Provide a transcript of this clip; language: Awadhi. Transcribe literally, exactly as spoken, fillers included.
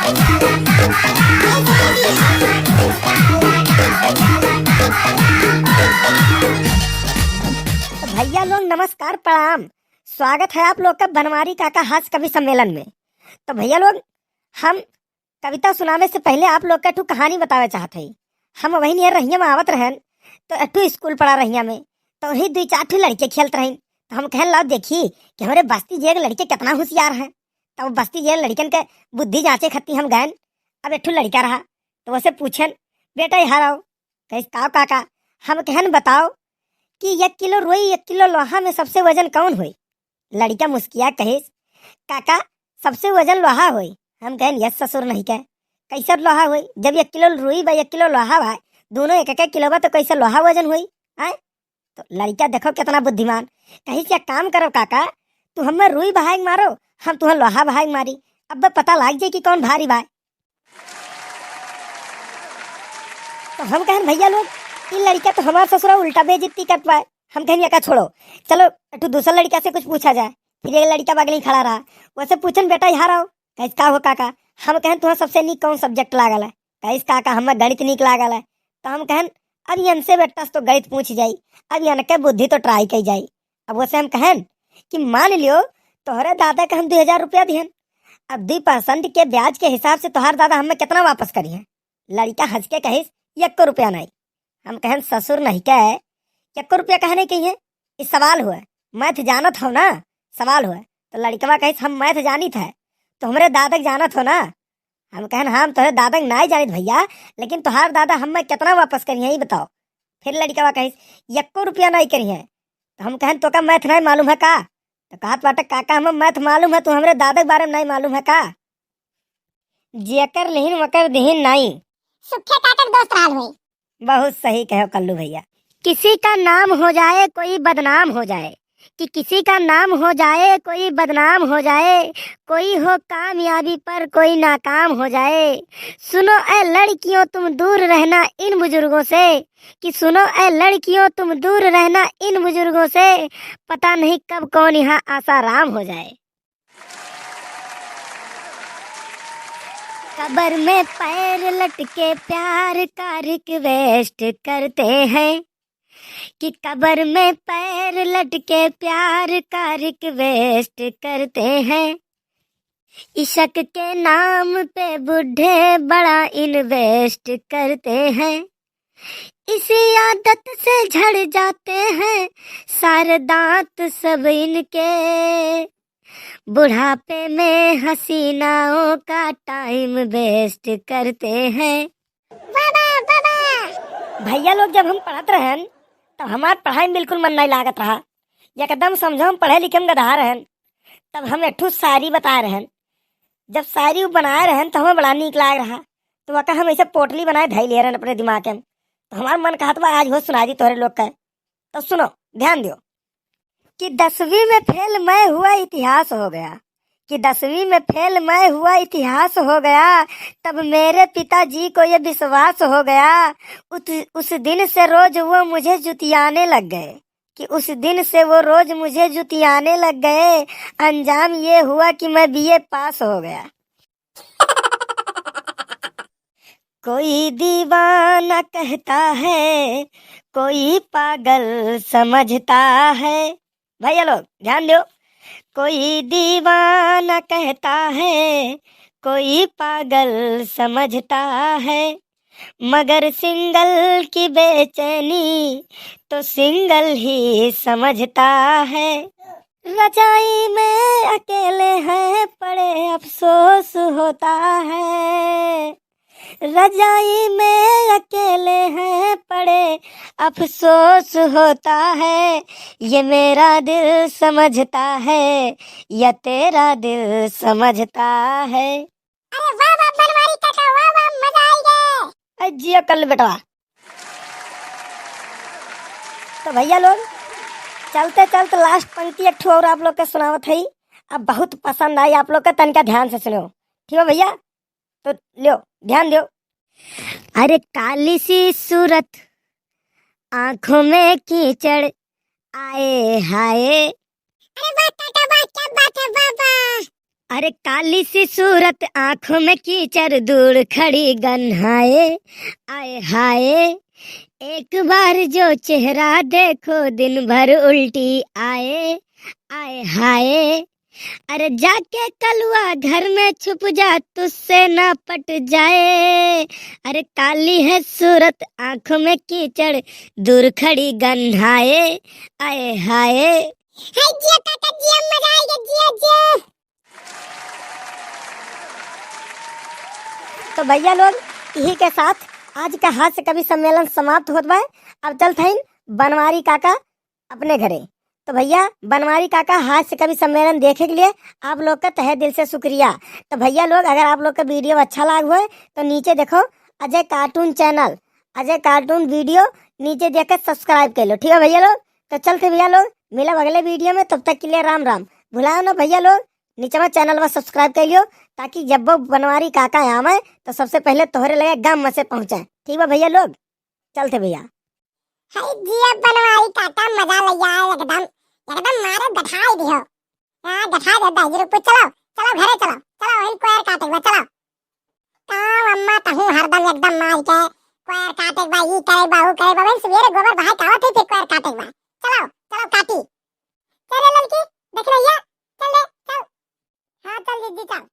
तो भैया लोग नमस्कार, प्रणाम। स्वागत है आप लोग का बनवारी काका हास्य कवि सम्मेलन में। तो भैया लोग, हम कविता सुनावे से पहले आप लोग का एक ठो कहानी बतावे चाहत हई। हम वही नियर रहिया में आवत रहन, तो एक ठो स्कूल पड़ा रहिया में, तो वही दुई चार ठो लड़के खेलत रहिन। तो हम कहन, "लाओ देखी कि हमरे बस्ती जे के लड़के कितना होशियार हैं।" तब बस्ती जे लड़कन के बुद्धि जाँचे खत्ती हम गयन। अब एक ठो लड़का रहा, तो वसे पूछन, "बेटा, यहाँ आओ।" कहिस, "का काका?" हम कहन, "बताओ कि एक किलो रुई, एक किलो लोहा में सबसे वजन कौन होई?" लड़का मुस्किया कहिस, "काका, सबसे वजन लोहा होई।" हम कहन, "यस ससुर नहीं के, कैसे लोहा होई? जब एक किलो रुई बा, एक किलो लोहा बा, दोनों एक एक किलो बा, तो कैसे लोहा वजन होई?" आय? तो लड़का देखो कितना बुद्धिमान, कहिस, "एक काम करो काका, तू हमें रुई बहाई के मारो, हम तुहें लोहा बहाई के मारी, अब पता लाग जाई कि कौन भारी बा।" तो हम कहन, "भैया लोग, ई लड़का तो हमार ससुरा उल्टा बेइज्जती करत बा।" हम कहन, "एका छोड़ो, चलो एक ठो दूसर लड़का से कुछ पूछा जाए।" फिर एक लड़का बगली खड़ा रहा, वसे पूछन, "बेटा, यहाँ आओ।" कहिस, "का हो काका?" हम कहन, "तुहें सबसे नीक कौन subject लागल है?" कहिस, "काका, हमें गणित नीक लागल है।" तो हम कहन, "अब इनसे बेटा से तो गणित पूछ जाई, अब इनके बुद्धि तो try कई जाई।" अब वसे हम कहन कि मान लियो, तोहरे दादा के हम दुई हजार रुपया दिहन, अब दुई percent के ब्याज के हिसाब से तोहार दादा हमें कितना वापस करिहैं? लड़का हँस के कहिस, "एको रुपया नहीं।" हम कहन, "ससुर नहीं के, एको रुपया काहे नहीं कहिहैं? ई सवाल हुआ, math जानत हो ना, सवाल हुआ।" तो लड़कवा कहिस, "हम math जानित है, तो हमरे दादा के जानत हो ना?" हम कहन, "हाँ, हम तोहरे दादा के नाई जानित भैया, लेकिन तोहार दादा हमें कितना वापस करिहैं, ई बताओ।" फिर लड़कवा कहिस, "एको रुपया नाई करिहैं।" तो हम कहन, "तोका math नाई मालूम है का?" तो कहत बाटे, "काका, हमें math मालूम है, तू हमरे दादा के बारे में नाई मालूम है का?" जेकर लिहिन वकर दिहिन नाई। सुखे काका के दोस्त रहल होई। बहुत सही कहो कल्लू भैया। किसी का नाम हो जाए, कोई बदनाम हो जाए, कि किसी का नाम हो जाए, कोई बदनाम हो जाए, कोई हो कामयाबी पर कोई नाकाम हो जाए। सुनो ऐ लड़कियों, तुम दूर रहना इन बुजुर्गों से, कि सुनो ऐ लड़कियों, तुम दूर रहना इन बुजुर्गों से, पता नहीं कब कौन यहाँ आसाराम हो जाए। कबर में पैर लटके प्यार का request करते हैं, कि कबर में पैर लटके प्यार का request करते हैं। इश्क के नाम पे बूढ़े बड़ा invest करते हैं। इसी आदत से झड़ जाते हैं सारे दांत सब इनके। बुढ़ापे में हसीनाओं का time waste करते हैं। वाह, वाह, वाह, वाह। भैया लोग, जब हम पढ़त रहन, तब हमार पढ़ाई में बिल्कुल मन नहीं लागत रहा। एकदम समझो, हम पढ़े लिखे में गधा रहन। तब हम एक ठो शायरी बताए रहन। जब शायरी उ बनाए रहन, तो हमें बड़ा नीक लाग रहा। तो वका हम ऐसे पोटली बनाए धई ले रहन अपने दिमाग में। तो हमार मन कहत बा, आज हो सुना दी तोहरे लोग का। तो सुनो, ध्यान दियो कि दसवीं में फेल मैं हुआ, इतिहास हो गया, कि दसवीं में फेल मैं हुआ, इतिहास हो गया। तब मेरे पिताजी को ये विश्वास हो गया। उत-, उस दिन से रोज वो मुझे जुतियाने लग गए, कि उस दिन से वो रोज मुझे जुतियाने लग गए। अंजाम ये हुआ कि मैं बीए पास हो गया। कोई दीवाना कहता है, कोई पागल समझता है। भैया लोग, ध्यान दो। कोई दीवाना कहता है, कोई पागल समझता है, मगर सिंगल की बेचैनी तो सिंगल ही समझता है। रजाई में अकेले हैं पड़े, अफसोस होता है। रजाई में अकेले हैं पड़े, अफसोस होता है। ये मेरा दिल समझता है या तेरा दिल समझता है। अरे वाह वाह बनवारी काका, वाह वाह, मजा आई गए। अरे जियो कल्लू बेटवा। तो भैया लोग, चलते चलते last पंक्ति एक ठो और आप लोग के सुनावत है। अब बहुत पसंद आई आप लोग के, तनिका ध्यान से सुनो, ठीक है भैया? तो लो, ध्यान दो। अरे काली सी सूरत, आंखों में कीचड़, आए हाय। अरे वाह काका वाह, क्या बात है, वाह वाह। अरे काली सी सूरत, आँखों में कीचड़, दूर खड़ी गन्हाए, आए हाय। एक बार जो चेहरा देखो, दिन भर उल्टी आए, आए हाय। अरे जाके कलुआ घर में छुप जा, तुझसे ना पट जाए। अरे काली है सूरत, आँखों में कीचड़, दूर खड़ी गन्हाए, आए हाय। हाय जिया काका जिया, मजा आइगा, जिया जिया। तो भइया लोग, इही के साथ आज का हास्य कवि सम्मेलन समाप्त होत बा। अब चलत हईन बनवारी काका अपने घरे। तो भइया, बनवारी काका हास्य कवि सम्मेलन देखे के लिए आप लोग का तहे दिल से शुक्रिया। तो भइया लोग, अगर आप लोग का video अच्छा लाग होए तो नीचे देखो अजय cartoon channel, अजय cartoon video नीचे देख के subscribe कर लो, ठीक है भइया लोग। तो चलत है भइया लोग, मिलब अगले video में, तब तक के लिए राम राम। भुलाओ ना भइया लोग, निचवा channel पर subscribe कर लियो, ताकि जब वो बनवारी काका आवे तो सबसे पहले तोहरे लगे गाँव में से पहुँचे, ठीक बा भइया लोग। चलत है भइया। हाय जिया बनवारी काका, मजा लइ आए एकदम, एकदम मारो गठाई दियो। हाँ, गठाई दे दाई जी, रुको, चलो, चलो घरे चलो, चलो वही कोयर काटे बा, चलो। का अम्मा तहूँ हरदम एकदम मार के कोयर काटे बा, ई करे बा, ऊ करे बा, वही सवेरे गोबर बहाए के आवत है, फिर कोयर काटे बा। चलो, चलो काटी। चल रे ललकी, देख रही है, चल रे, चल। हाँ, चल दीदी, चल।